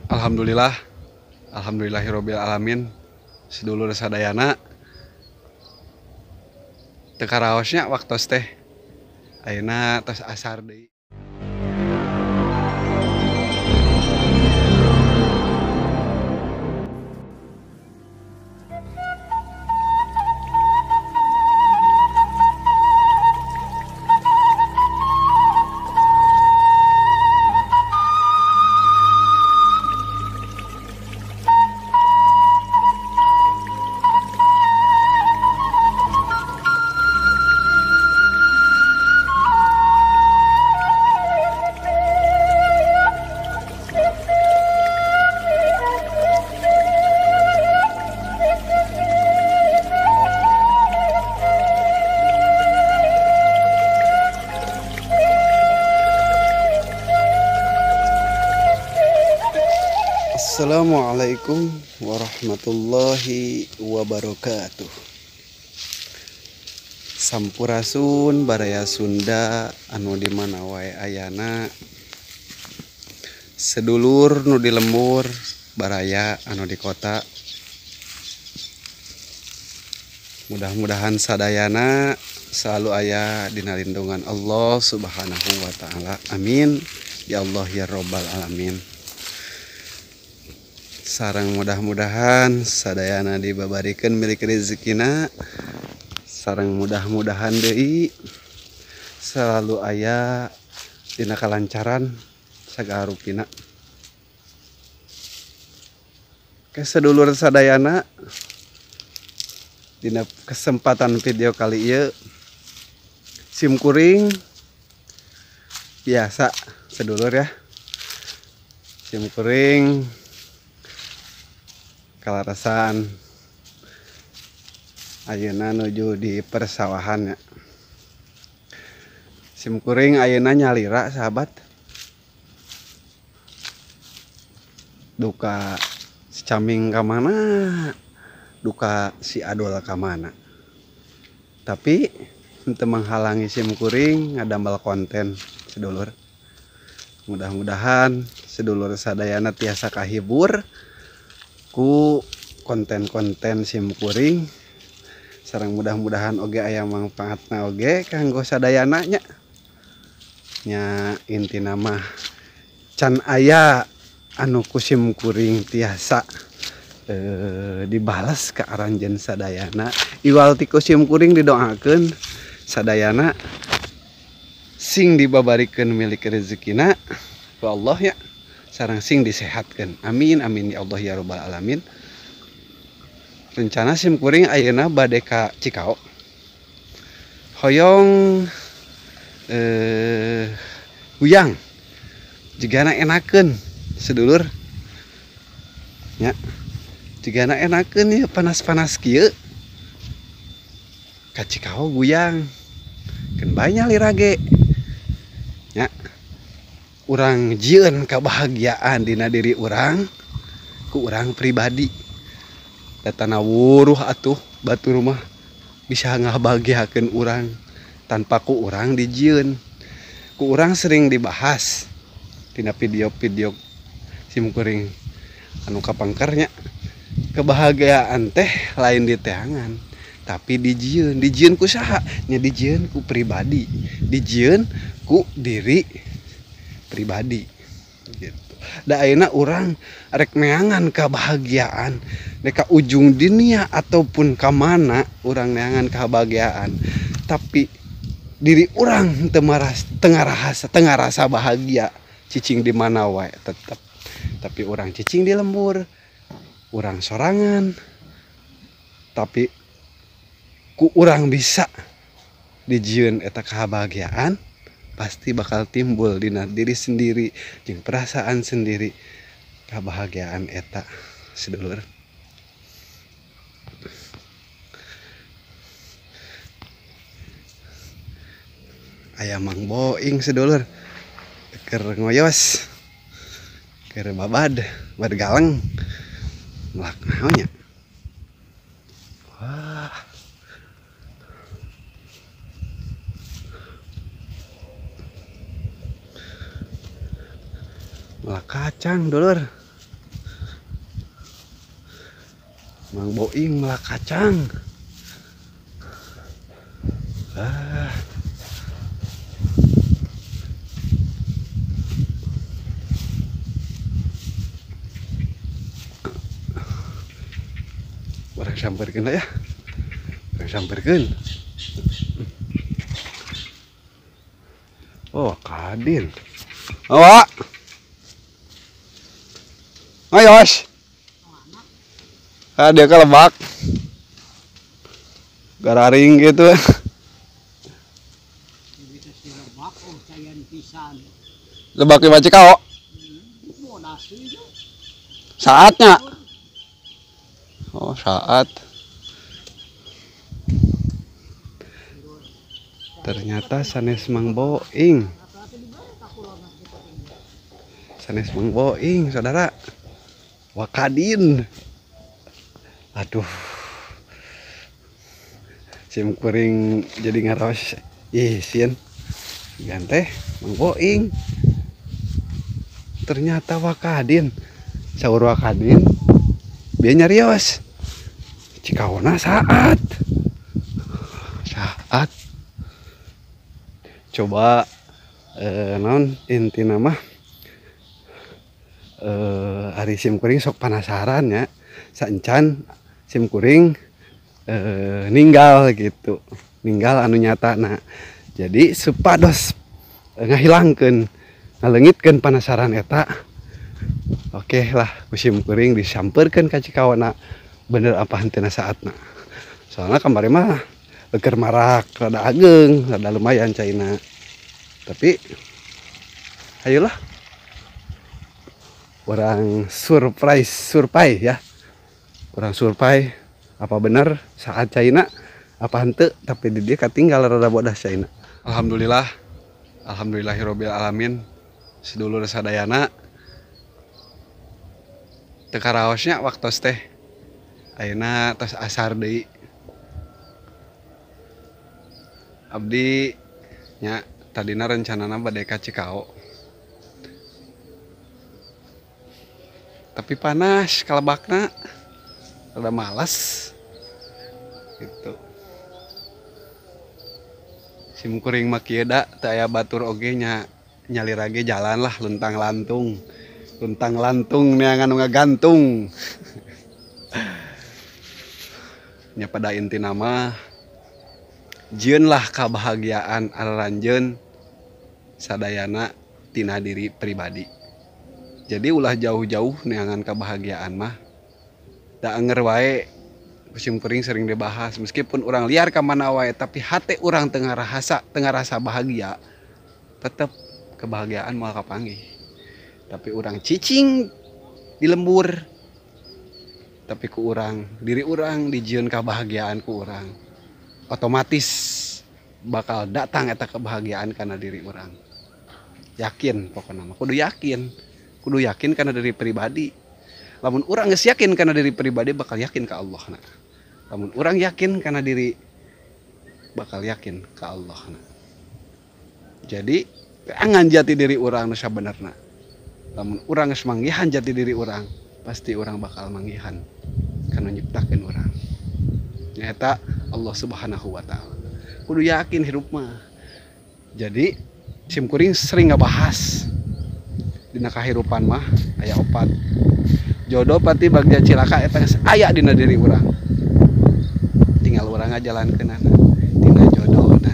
Alhamdulillah, alhamdulillahirabbil alamin. Sedulur sadayana teu karaosnya waktos teh ayeuna tos asar deui. Assalamualaikum warahmatullahi wabarakatuh. Sampurasun baraya Sunda anu di mana wae ayana, sedulur nu di lembur, baraya anu di kota. Mudah-mudahan sadayana selalu aya dina lindungan Allah Subhanahu wa taala. Amin ya Allah ya robbal alamin. Sarang mudah-mudahan sadayana dibabarikeun milik rezekina. Sarang mudah-mudahan deui selalu aya dina kalancaran sagala rupina. Ke sedulur sadayana, dina kesempatan video kali ieu sim kuring biasa sedulur ya. Sim kuring kalarasan ayeuna nuju di persawahan ya. Sim kuring ayeuna nyalira sahabat, duka si Caming ka mana, duka si Adol ka mana, tapi henteu menghalangi sim kuring ngadamel konten sedulur. Mudah-mudahan sedulur sadayana tiasa kahibur ku konten-konten sim kuring. Sareng mudah-mudahan oge aya mangfaatna oge kanggo sadayana nya. Nya intina mah can aya anu ku sim kuring tiasa dibales ka aranjeun sadayana. Iwal ti ku sim kuring didoakeun sadayana sing dibabarikeun milik rezekina ku Allah ya. Sareng sing disehatkeun. Amin amin ya Allah ya robbal alamin. Rencana sim kuring ayeuna bade ka Cikao. Hoyong huyang jigana enakeun sedulur. Nya. Jigana enakeun ieu panas-panas kieu. Ka Cikao guyang. Keun bae nyalira ge. Nya. Urang jieun kebahagiaan dina diri urang ku urang pribadi. Datana wuruh atuh batur mah bisa ngabahagiakeun urang tanpa ku urang dijieun. Ku urang sering dibahas dina video-video sim kuring anu kapangkernya. Kebahagiaan teh lain di teangan, tapi dijieun. Dijieun ku saha? Nya dijieun ku pribadi, dijieun ku diri pribadi gitu. Da ayeuna urang rek neangan kebahagiaan rek ka ujung dunia ataupun ka mana urang neangan kebahagiaan, tapi diri urang teu ngarasa bahagia cicing di mana wae tetep. Tapi urang cicing di lembur, urang sorangan, tapi ku urang bisa dijieun eta kebahagiaan, pasti bakal timbul dina diri sendiri jeung perasaan sendiri kebahagiaan eta sedulur. Aya Mang Boing sedulur keur ngoyos, keur babad, bad galeng melak naon nya. Wah. Melak kacang dulur. Mang Boing melak kacang. Urang samperkeun lah ya. Urang samperkeun. Oh, Kadin. Oh. Ayo, Os. Ah, dia ke lebak. Gararing gitu. Lebak di Cikao. Saatnya. Oh, saat. Ternyata sanes Mang Boing. Sanes Mang Boing, saudara. Wakadin. Aduh. Sim kuring jadi ngaros. Ih, sieun. Ganteh Mang Boing. Ternyata Wakadin. Saur Wakadin. Biar nyarios. Cikaona saat. Saat. Coba naon intina mah ari sim kuring sok penasaran ya. Saencan sim kuring ninggal gitu. Ninggal anu nyata nah. Jadi supados ngahilangkeun, ngaleungitkeun penasaran eta. Oke lah, ku sim kuring disamperkeun ka Cikaona bener apa henteu saatna. Soalnya kamari mah leker marak, rada ageng, rada lumayan caina. Tapi ayolah. Orang surprise, surprise ya. Orang surprise apa bener saat caina apa henteu, tapi di dia katinggal rada bodas caina. Alhamdulillah. Alhamdulillahirabbil alamin. Sedulur sadayana teu karaosnya waktos teh. Ayeuna tos asar deui. Abdi nya tadina rencanana bade ka Cikao. Tapi panas kalebakna, rada malas gitu. Sim kuring mah kieu da teu aya batur oge nya nyalira ge jalan lah luntang lantung. Luntang lantung neangan nu ngagantung. Nya pada intina mah jieun lah kabahagiaan aranjeun sadayana tina diri pribadi. Jadi ulah jauh-jauh neangan kebahagiaan mah. Da anger wae sim kuring sering dibahas, meskipun urang liar ka mana wae tapi hate urang teu ngarasa bahagia, tetep kebahagiaan moal kapanggih. Tapi urang cicing di lembur, tapi ku urang diri urang dijieun kebahagiaan ku urang, otomatis bakal datang eta kebahagiaan karena diri urang. Yakin pokokna mah, kudu yakin. Kudu yakin karena diri pribadi. Lamun urang geus yakin karena diri pribadi bakal yakin ka Allah na. Lamun urang yakin karena diri bakal yakin ka Allah na. Jadi angan jati diri urang nu sabenerna. Lamun urang geus manggihan jati diri urang, pasti urang bakal manggihan kana nyiptakeun urang. Nyaeta Allah Subhanahu wa taala. Kudu yakin hirup mah. Jadi sim kuring sering ngabahas dina kahirupan mah aya opat. Jodoh pati bagja cilaka eta geus aya dina diri urang. Tinggal urang ngajalankeunana. Tina jodohna.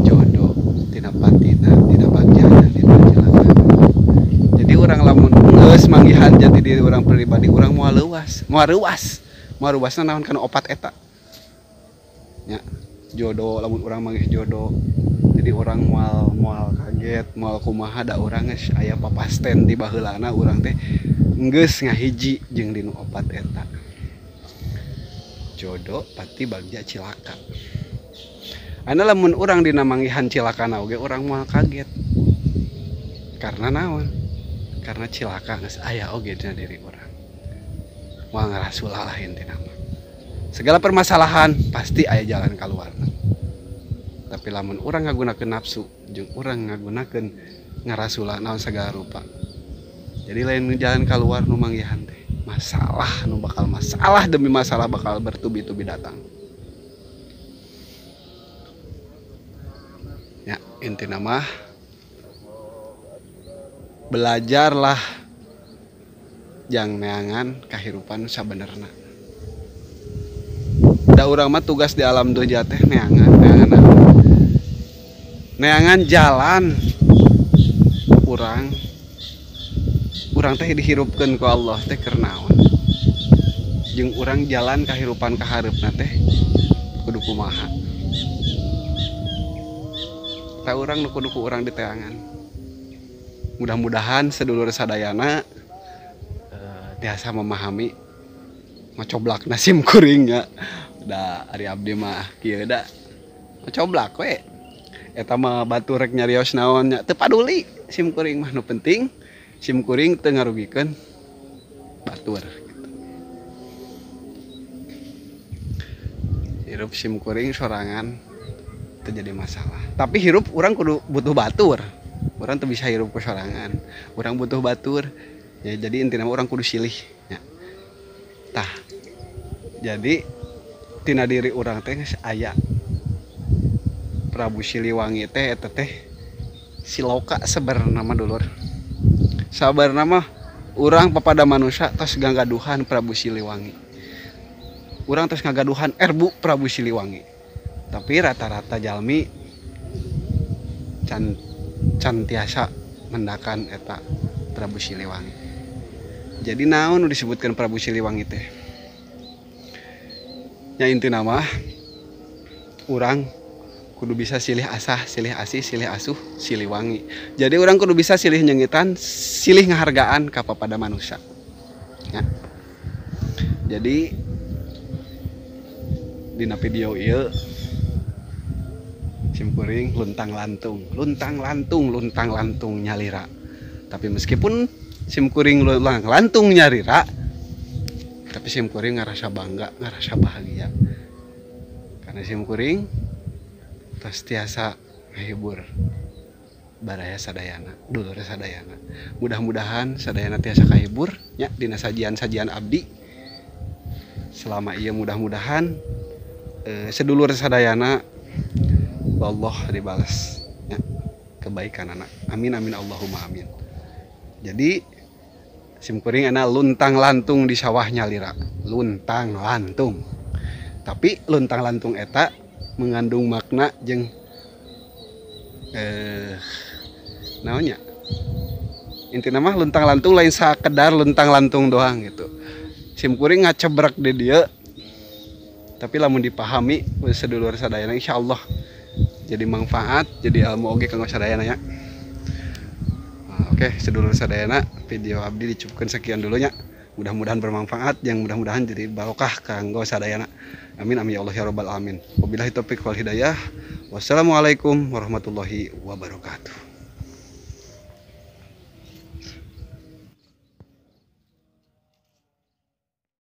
Jodoh tina patina, tina bagjana, tina cilaka. Jadi urang lamun geus manggihan jati diri urang pribadi, urang moal leuwas, moal reuas. Moal reuasna naon kana opat eta. Nya, jodoh lamun urang manggih jodoh. Jadi orang moal kaget, moal kumaha da urang geus aya papasten di baheulana urang teh geus ngahiji jeung dinu opat eta. Jodoh pati bagja cilaka. Ana lamun urang dina manggihan cilakana oge urang moal kaget. Karena naon? Karena cilaka geus aya oge dina diri urang. Moal ngarasula lah intina mah. Segala permasalahan pasti aya jalan kaluarna. Tapi lamun urang ngagunakeun nafsu jeung urang ngagunakeun ngarasula naon sagala rupa. Jadi lain jalan keluar nu manggihan teh. Masalah nu bakal masalah demi masalah bakal bertubi-tubi datang. Ya, intina mah belajarlah jang neangan kahirupan sabenerna. Da urang mah tugas di alam dunia teh neangan, neangan naon? Neangan jalan urang, urang teh dihirupkeun ku Allah teh keur naon? Jeung urang jalan kahirupan kahareupna teh kudu kumaha? Ta urang nu kudu ku urang diteangan. Mudah-mudahan sedulur sadayana tiasa memahami ngocoblak sim kuringnya. Da ari abdi mah kieu da ngocoblak we. Eta mah batur rek nyarios naon nya teu paduli sim kuring mah, nu penting sim kuring teu ngarugikeun batur gitu. Hirup sim kuring sorangan teu jadi masalah. Tapi hirup urang kudu butuh batur. Urang teu bisa hirup ku sorangan. Urang butuh batur. Ya jadi intina mah urang kudu silih nya. Tah. Jadi tina diri urang teh geus aya Prabu Siliwangi teh eta teh siloka sebenarna mah dulur. Sabarna mah urang papada manusia tos ganggaduhan Prabu Siliwangi. Urang tos ngagaduhan erbu Prabu Siliwangi. Tapi rata-rata jalmi can tiasa mendakan eta Prabu Siliwangi. Jadi naon nu disebutkan Prabu Siliwangi teh? Nya intina mah urang kudu bisa silih asah, silih asih, silih asuh, Siliwangi. Jadi urang kudu bisa silih nyengitan, silih ngahargaan ka papada manusia. Ya. Jadi dina video ieu sim kuring luntang lantung, luntang lantung, luntang lantung nyalira. Tapi meskipun sim kuring luntang lantung nyalira, tapi sim kuring ngerasa bangga, ngerasa bahagia. Karena sim kuring tos tiasa ngahibur baraya sadayana, dulur sadayana. Mudah-mudahan sadayana tiasa kahibur nya dina sajian-sajian abdi. Selama ieu mudah-mudahan sedulur sadayana Allah dibalas nya kebaikan anak. Amin amin Allahumma amin. Jadi sim kuring ana luntang lantung di sawah nyalira, luntang lantung. Tapi luntang lantung eta mengandung makna jeung naonnya. Intina mah luntang lantung lain sakedar luntang lantung doang gitu. Sim kuring ngacebrak di dieu, tapi lamun dipahami sedulur sadayana insyaallah jadi manfaat, jadi ilmu oge kanggo sadayana nya. Nah, oke, sedulur sadayana, video abdi dicukupkan sekian dulu nya. Mudah-mudahan bermanfaat, yang mudah-mudahan jadi barokah kanggo sadayana. Amin amin ya Allah ya rabbal alamin. Wabillahi taufik wal hidayah. Wassalamualaikum warahmatullahi wabarakatuh.